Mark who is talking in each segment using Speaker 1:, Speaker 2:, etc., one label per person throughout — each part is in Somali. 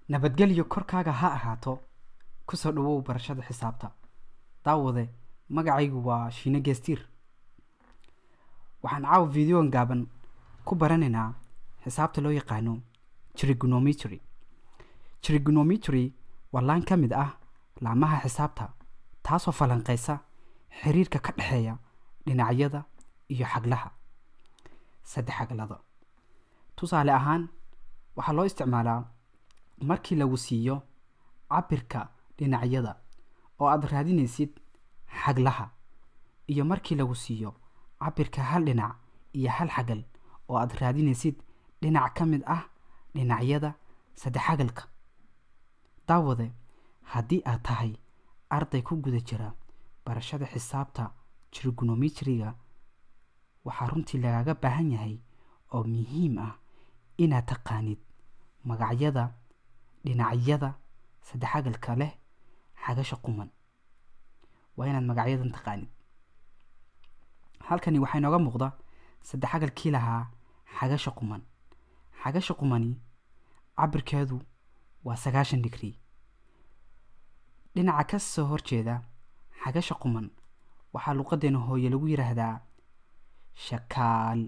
Speaker 1: Nabadgelyo korkaaga ha ahaato. Kusoo dhawow barashada xisaabta. Daawade, magacaygu waa Shiine Geestiir. Waxaan caawa videogan gaaban ku baranaynaa xisaabta loo yaqaano trigonometry. Trigonometry waa laan ka mid ah laamaha xisaabta, taasoo falanqeysa xiriirka ka dhexeeya dhinacyada iyo xaglaha saddex xaglada. Tusaale ahaan, waxaa loo isticmaalaa markii lagu siiyo cabirka dhinacyada oo aad raadinaysid xaglaha, iyo markii lagu siiyo cabirka hal dhinac iyo hal xagal oo aad raadinaysid dhinac ka mid ah dhinacyada saddex xagalka. Daawade, haddii aad tahay arday ku guda jira barashada xisaabta trigonometry-ga, waxaa runtii lagaaga baahan yahay oo muhiim ah inaad taqaanid magacyada dhinacyada saddex xagalka leh xagasha quman. Waa inaad magacyadan taqaanid. Halkani waxaa inooga muuqda saddex xagalkii lahaa xagasha quman. Xagasha qumani cabirkeedu waa 90 degree. Dhinaca ka soo horjeeda xagasha quman waxaa luqadeena hooye lagu yiraahdaa shakaal,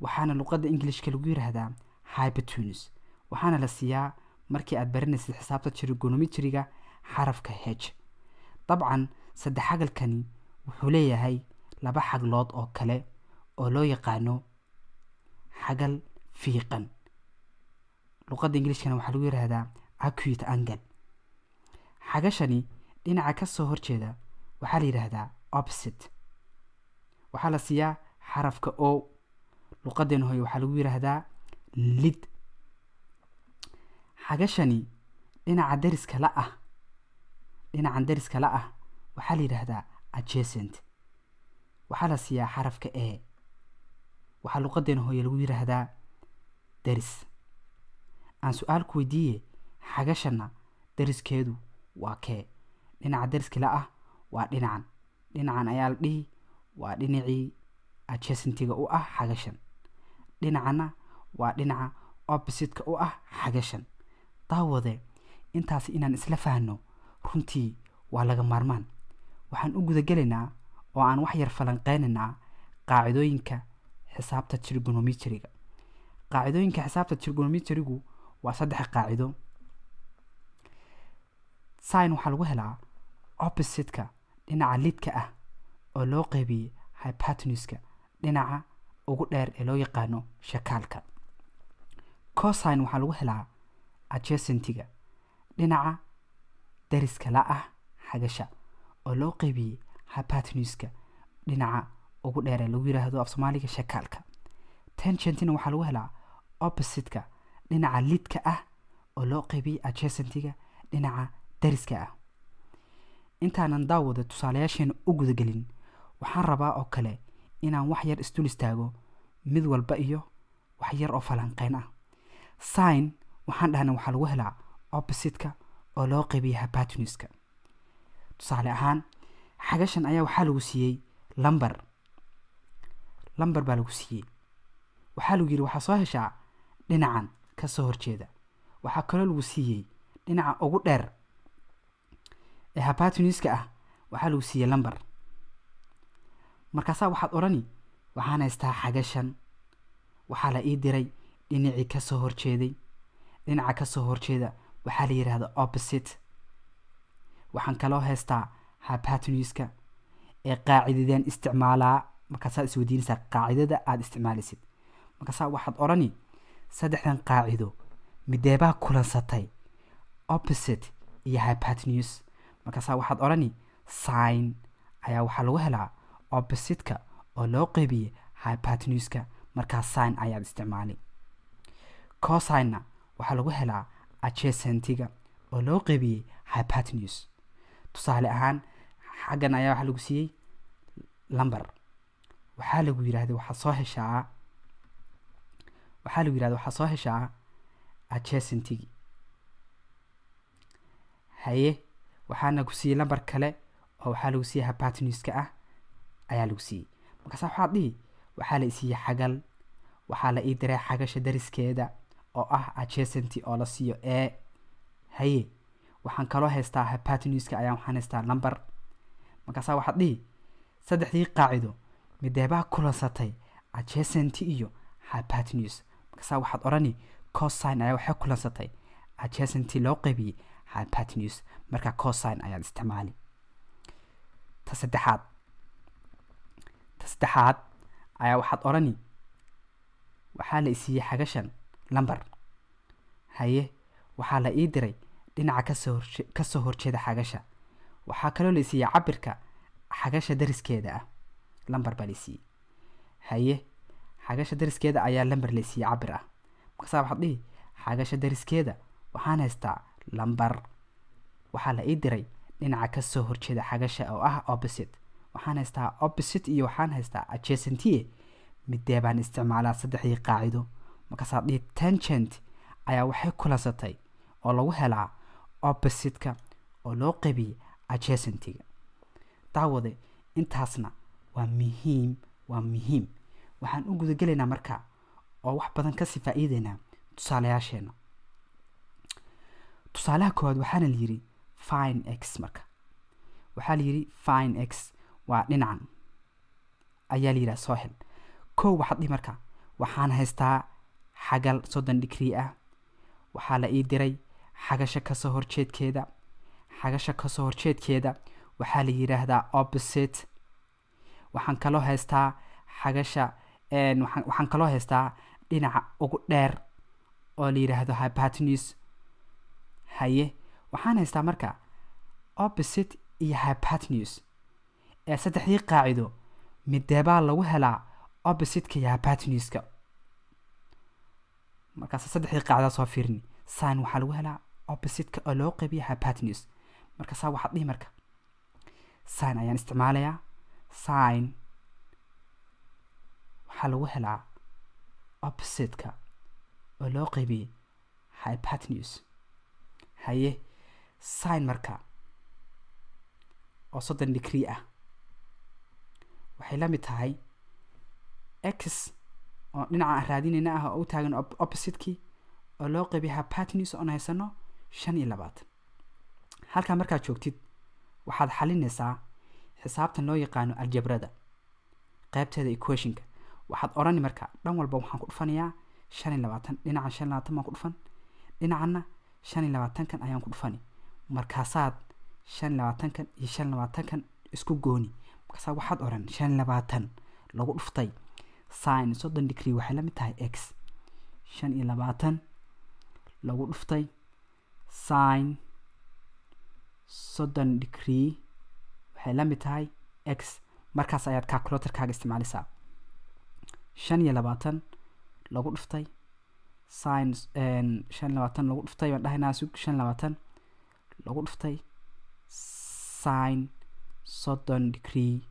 Speaker 1: waxaana luqadda Englishka lagu yiraahdaa hypotenuse, waxaana la siiyaa markii aad baranaysid xisaabta trigonometry-ga xarafka H. Dabcan saddex xagalkani wuxuu leeyahay laba xaglood oo kale oo loo yaqaano xagal fiiqan, luqadda Englishkana waxaa lagu yiraahdaa acute angle. Xagashani dhinaca ka soo horjeeda waxaa la yiraahdaa opposite, waxaa la siiyaa xarafka O, luqadeena hooye waxaa lagu yiraahdaa lid. Xagashani dhinaca deriska la ah, dhinacan deriska la ah waxaa la yiraahdaa adjacent, waxaa la siiyaa xarafka A, waxaa luqadeena hooye lagu yiraahdaa deris. Aan su-aal ku weydiiye, xagashana deriskeedu waa kee? Dhinaca deriska la ah waa dhinacan, dhinacan ayaa la dhihi waa dhinacii adjacentiga u ah xagashan, dhinacana waa dhinaca opposite-ka u ah xagashan. Daawade, intaas inaan isla fahno runtii waa laga maarmaan. Waxaan u gudagelaynaa oo aan wax yar falanqeynaynaa qaacidooyinka xisaabta trigonometry-ga. Qaacidooyinka xisaabta trigonometry-gu waa saddex qaacido. Sin waxaa lagu helaa opposite-ka dhinaca lidka ah oo loo qeybiyey hypotenuse-ka dhinaca ugu dheer ee loo yaqaano shakaalka. Cosine waxaa lagu helaa adjacentiga dhinaca deriska la ah xagasha oo loo qeybiyey hypotenuse-ka dhinaca ugu dheer ee lagu yiraahdo af Soomaaliga shakaalka. Tangentina waxaa lagu helaa opposite-ka dhinaca lidka ah oo loo qeybiyey adjacentiga dhinaca deriska ah. Intaanan daawada tusaalayaasheena u gudagelin, waxaan rabaa oo kale inaan wax yar isdul istaago mid walba iyo wax yar oo falanqeyn ah. Sin waxaan dhahnay waxaa lagu helaa opposite-ka oo loo qeybiyey hypotenuse-ka. Tusaale ahaan, xagashan ayaa waxaa lagu siiyey lambar, lambar baa lagu siiyey, waxaa lagu yiri waxaa soo heshaa dhinacan ka soo horjeeda. Waxaa kaloo lagu siiyey dhinaca ugu dheer ee hypotenuse-ka ah, waxaa lagu siiyey lambar. Markaasaa waxaad odhani waxaan haystaa xagashan, waxaa la ii diray dhinacii ka soo horjeeday. Dhinaca ka soo horjeeda waxaa la yiraahdaa opposite. Waxaan kaloo haystaa hypotenuse-ka ee qaacidadeen isticmaalaa. Markaasaad isweydiinaysaa qaacidada aad isticmaalaysid. Markaasaa waxaad odhani saddexdan qaacido mideebaa kulansatay opposite iyo hypotenuse? Markaasaa waxaad odhani sin ayaa waxaa lagu helaa opposite-ka oo loo qeybiyey hypotenuse-ka, markaa sin ayaad isticmaali. Cosine-na waxaa lagu helaa adjacentiga oo loo qeybiyey hypotenuse. Tusaale ahaan, xaggan ayaa waxaa lagu siiyey lambar, waxaa lagu yiraahday waxaa soo heshaa, waxaa lagu yirahdaa waxaa soo heshaa adjacentigi. Haye, waxaana ku siiyey lambar kale oo waxaa lagu siiyey hypotenuse-ka ah ayaa lagu siiyey. Markaasa waxaad dhihi waxaa la isiiyey xagal, waxaa la ii diray xagasha dariskeeda oo ah adjacent oo la siiyo a. Haye, waxaan kaloo haystaa hypotenuse-ka ayaa waxaan haystaa number. Markaasaa waxaad dhihi saddexdii qaacido mideebaa kulansatay adjacent iyo hypotenuse? Markaasaa waxaad odhani cosine ayaa waxay kulansatay adjacent loo qaybiyey hypotenuse. Marka cosine ayaad isticmaali. Ta saddexaad ayaa waxaad odhani waxaa la isiiyey xagashan number. Haye, waxaa la ii diray dhinaca kasoo horjeeda xagasha. Waxaa kaloo la isiiyey cabirka xagasha dariskeeda ah, lamber baa la isiiyey. Haye, xagasha dariskeeda ayaa lamber la isiiyey cabir ah. Markaasaa waxaad dhihi xagasha dariskeeda waxaan haystaa lamber, waxaa la ii diray dhinaca kasoo horjeeda xagasha oo ah opposite. Waxaan haystaa opposite iyo waxaan haystaa adjacent, midee baan isticmaalaa saddexdii qaacido? Markaasaad dhihi tangent ayaa waxay kulansatay oo lagu helaa opposite-ka oo loo qaybiyey adjacentiga. Daawade, intaasna waa muhiim, waa muhiim. Waxaan u gudagelaynaa marka oo wax badan kasii faa'iideynaa tusaalayaasheena. Tusaalaha koowaad waxaana la yidhi find x. Marka waxaa la yidhi find x, waa dhinacan ayaa la yidhaha soo hel. Kow, waxaad dhihi marka waxaan haystaa xagal 30 degree ah, waxaa la ii diray xagasha kasoo horjeedkeeda. Xagasha kasoo horjeedkeeda waxaa la yidhaahdaa opposite. Waxaan kaloo haystaa xagasha, waxaan kaloo haystaa dhinaca ugu dheer oo la yidhaahdo hypotenuse. Haye, waxaan haystaa marka opposite iyo hypotenuse. Ee saddexdii qaacido mideebaa lagu helaa opposite-ka iyo hypotenuse-ka? Markaas saddexdii qaacidaa soo fiirini. Sin waxaa lagu helaa opposite-ka oo loo qaybiyo hypotenuse. Markaasaa waxaad dhihi marka sin ayaan isticmaalayaa. Sin waxaa lagu helaa opposite-ka oo loo qaybiyey hypotenuse. Haye, sin marka oo 30 degree ah waxay la mid tahay x oo dhinaca aan raadinayna ah oo u taagan opposite-kii oo loo qaybiyo hypotenuse oon haysano 25. Halkaa markaad joogtid waxaad xalinaysaa xisaabtan loo yaqaano aljabrada qaybteeda equationka. Waxaad odhani marka dhan walba waxaan ku dhufanayaa 25. Dhinacan 25 baan ku dhufan, dhinacanna 25-kan ayaan ku dhufani. Markaasaad 25-kan iyo 25-kan isku gooni. Markaasaa waxaad odhan 25 lagu dhuftay sin 30 degree waxay la mid tahay x. 25 lagu dhuftay sin 30 degree waxay la mid tahay x. Markaas ayaad calculatorkaaga isticmaalaysaa. 25 lagu dhuftay sin, 25 lagu dhuftay baan dhahaynaa, sug, 25 lagu dhuftay sin 30 degree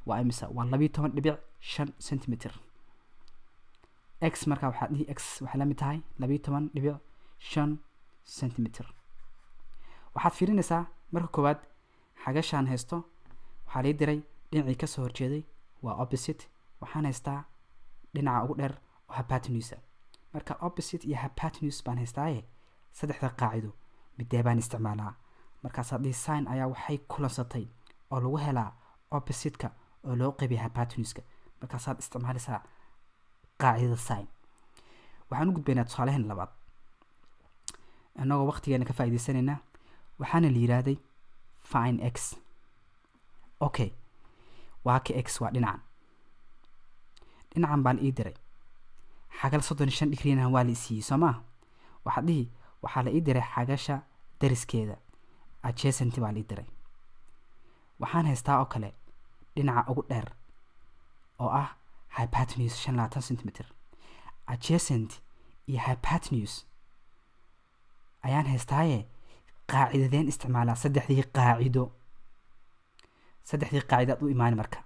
Speaker 1: waa imisa? Waa 12.5 centimeter. X markaa waxaad dhihi x waxay la mid tahay 12.5 centimeter. Waxaad fiirinaysaa marka koowaad xagashaan haysto waxaa lii diray dhinacii kasoo horjeeday, waa opposite. Waxaan haystaa dhinaca ugu dheer oo hypotenuse. Marka opposite iyo hypotenuse baan haystaaye, saddexda qaacido midee baan isticmaalaa? Markaasaa dhihi sin ayaa waxay kulansatay oo lagu helaa opposite-ka oo loo qaybiya hypotenuse-ka. Markaasaad isticmaalaysaa qaacidada sin. Waxaan u gudbaynaa tusaalehen labaad innagoo waqtigeena ka faa'iidaysanaynaa. Waxaana la yidhaahday find x. Okay, waa ka x waa dhinacan. Dhinacan baan ii diray, xagal 35 digriina waa la isiiyey, soo maa? Waxaad dhihi waxaa la ii diray xagasha dariskeeda, adjacent baa la ii diray. Waxaan haystaa oo kale dhinaca ugu dheer oo ah hypotenuse, 25 centimeter. Adjacent iyo hypotenuse ayaan haystaaye, qaacidadeen isticmaalaa saddexdii qaacido? Saddexdii qaacido aad u imaani. Marka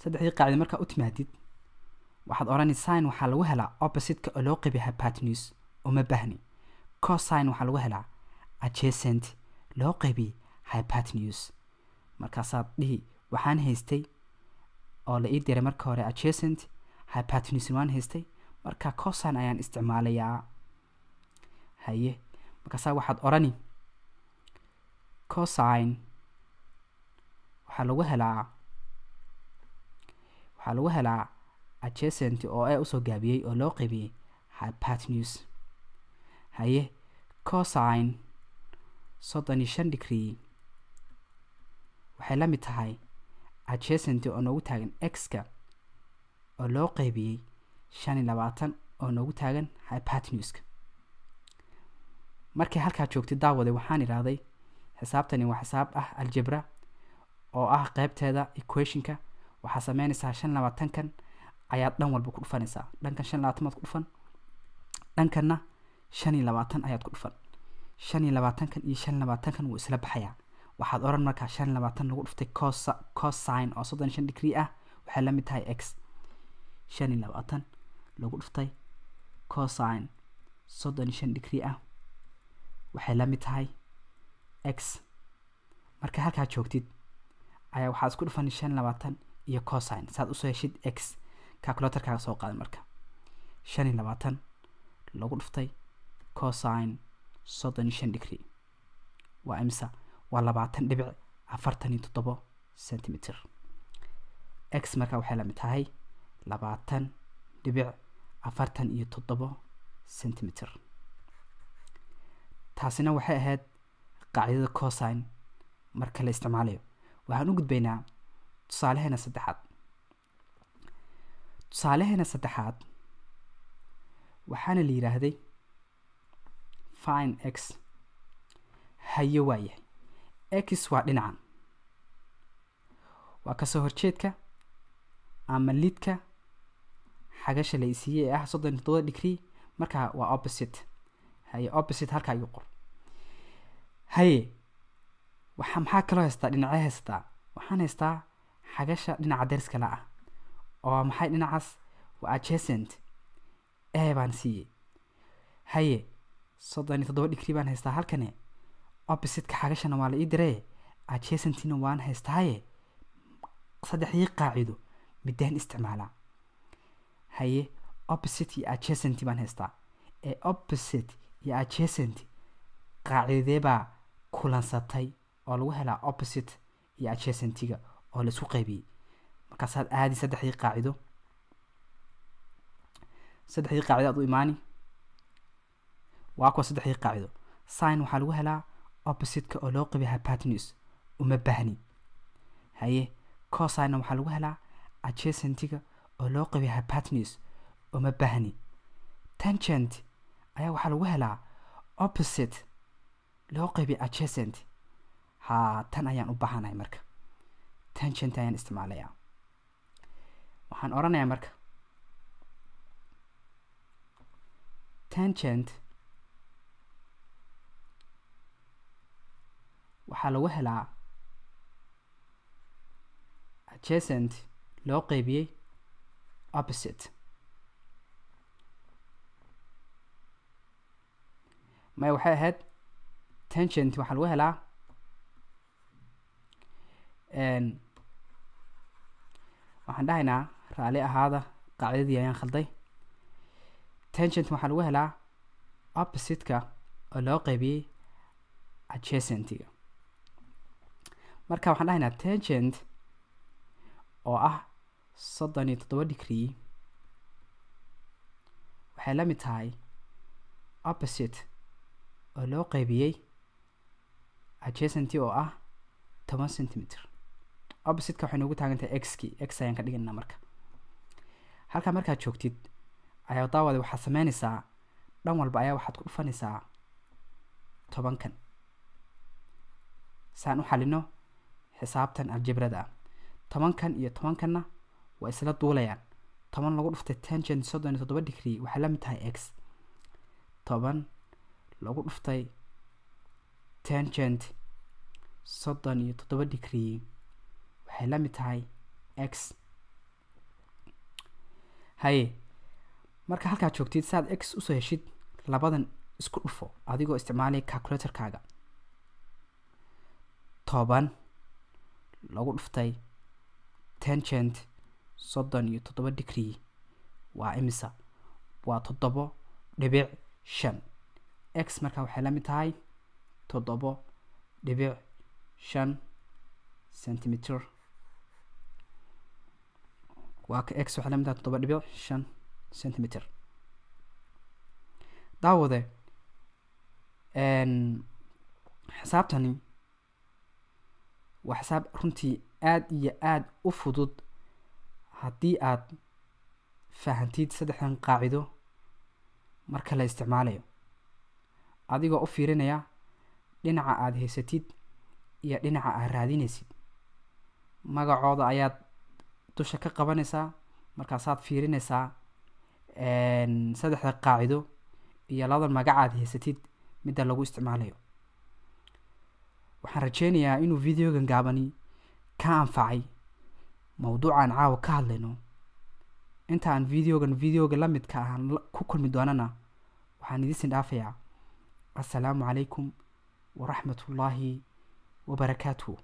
Speaker 1: saddexdii qaacido markaa u timaadid waxaad odhani sin waxaa lagu helaa opposite-ka oo loo qaybiyo hypotenuse, uma baahni. Cosine waxaa lagu helaa adjacent loo qaybiyey hypotenuse. Markaasaad dhihi waxaan haystay oo la ii diray marka hore adjacent, hypotenuse waan haystay. Marka cosine ayaan isticmaalayaa. Haye, markaasaa waxaad orani cosine waxaa lagu helaa adjacent oo a usoo gaabiyey oo loo qaybiyey hypotenuse. Haye, cosine 35 degree waxay la mid tahay adjacent oo noogu taagan x-ka oo loo qaybiyey 25 oo noogu taagan hypotenuse-ka. Markay halkaa joogtay daawade, waxaan idhaahday xisaabtani waa xisaab ah aljebra oo ah qaybteeda equationka. Waxaa sameynaysaa 25kan ayaad dhan walba ku dhufanaysaa. Dhankan 25 baad ku dhufan, dhankanna 25 ayaad ku dhufan. 25kan iyo 25kan wuu isla baxayaa. Waxaad oran markaa 25 lagu dhuftay cosine oo 35 degree ah waxay la mid tahay x. 25 lagu dhuftay cosine 35 degree ah waxay la mid tahay x. Marka halkaa joogtid ayaa waxaad isku dhufan 25 iyo cosine saad usoo heshid x. Calculatorkaaga soo qaadan marka 25 lagu dhuftay cosine 35 degree waa imsa? Waa 20.47 centimeter. X marka waxay la mid tahay 20.47 centimeter. Taasina waxay ahayd qaacidada cosine marka la isticmaalayo. Waxaan u gudbaynaa tusaalaheena saddexaad. Tusaalaheena saddexaad waxaana la yiraahday find x. Haye, waayahay, x waa dhinacan, waa kasoo horjeedka ama lidka xagasha la isiiyey ee ah 37 degree. Marka waa opposite. Haye, opposite halkaa igu qor. Haye, waxa maxaa kaloo haystaa? Dhinacee haystaa? Waxaan haystaa xagasha dhinaca deriska la ah oo maxay dhinacaas? Waa adjacent, a baan siiyey. Haye, 37 degree baan haystaa halkani. Opposite-ka xagashana waa la ii diray, adjacentina waan haystaaye, saddexdii qaacido midaan isticmaalaa? Haye, opposite iyo adjacent baan haystaa. Ee opposite iyo adjacent qaacidadee baa kulansatay oo lagu helaa opposite iyo adjacentiga oo la isku qaybiyey? Markaasaad aadi saddexdii qaacido. Saddexdii qaacido aad u imaani, waa kuwa saddexdii qaacido. Sin waxaa lagu helaa opposite-ka oo loo qabiy hypotenuse, uma baahni. Haye, cosine waxaa lagu helaa adjacentiga oo loo qabiy hypotenuse, uma baahni. Tangent ayaa waxaa lagu helaa opposite loo qaybiy adjacent. Haa, tan ayaan u baahanahay. Marka tangent ayaan isticmaalayaa. Waxaan oranayaa marka tangent waxaa lagu helaa adjacent loo qaybiyey opposite. Maya, waxay ahayd tangent waxaa lagu helaa, waxaan dhahaynaa, raali ahaada, qaacidadii ayaan khalday. Tangent waxaa lagu helaa opposite-ka oo loo qaybiyey adjacentiga. Marka waxaan dhahaynaa tangent oo ah 37 degree waxay la mid tahay opposite oo loo qaybiyey adjacent oo ah 10 centimeter. Opposite-ka waxay noogu taagan tahay x-kii, x ayaan ka dhiganaa. Marka halkaa markaad joogtid ayaa daawada waxaad sameynaysaa dhan walba ayaa waxaad ku dhufanaysaa 10kan saan u xalino xisaabtan aljabrada ah. 10kan iyo 10kanna waa isla duulayaan. 10 lagu dhuftay tangent 37 degree waxay la mid tahay x. 10 lagu dhuftay tangent 37 degree waxay la mid tahay x. Haye, marka halkaad joogtid, saad x usoo heshid, labadan isku dhufo adigoo isticmaalaya calculatorkaaga. 10 lagu dhuftay tangent 37 degree waa imisa? Waa 7.5. X markaa waxay la mid tahay 7.5 centimeter. Waa ka x waxay la mid tahay 7.5 centimeter. Daawade, xisaabtani waa xisaab runtii aada iyo aada u fudud haddii aad fahantid saddexdan qaacido marka la isticmaalayo, adigoo u fiirinaya dhinaca aada haysatid iyo dhinaca aad raadinaysid. Magacooda ayaad dusha ka qabanaysaa, markaasaad fiirinaysaa saddexda qaacido iyo labadan magac aad haysatid midda lagu isticmaalayo. Waxaan rajeynayaa inuu videogan gaabani ka anfacay mawduucan caawa ka hadlayno. Inta aan videogan videoga la midka ahaan ku kulmi doonana, waxaan idiin dhaafayaa assalaamu calaykum waraxmatullaahi wabarakaatuhu.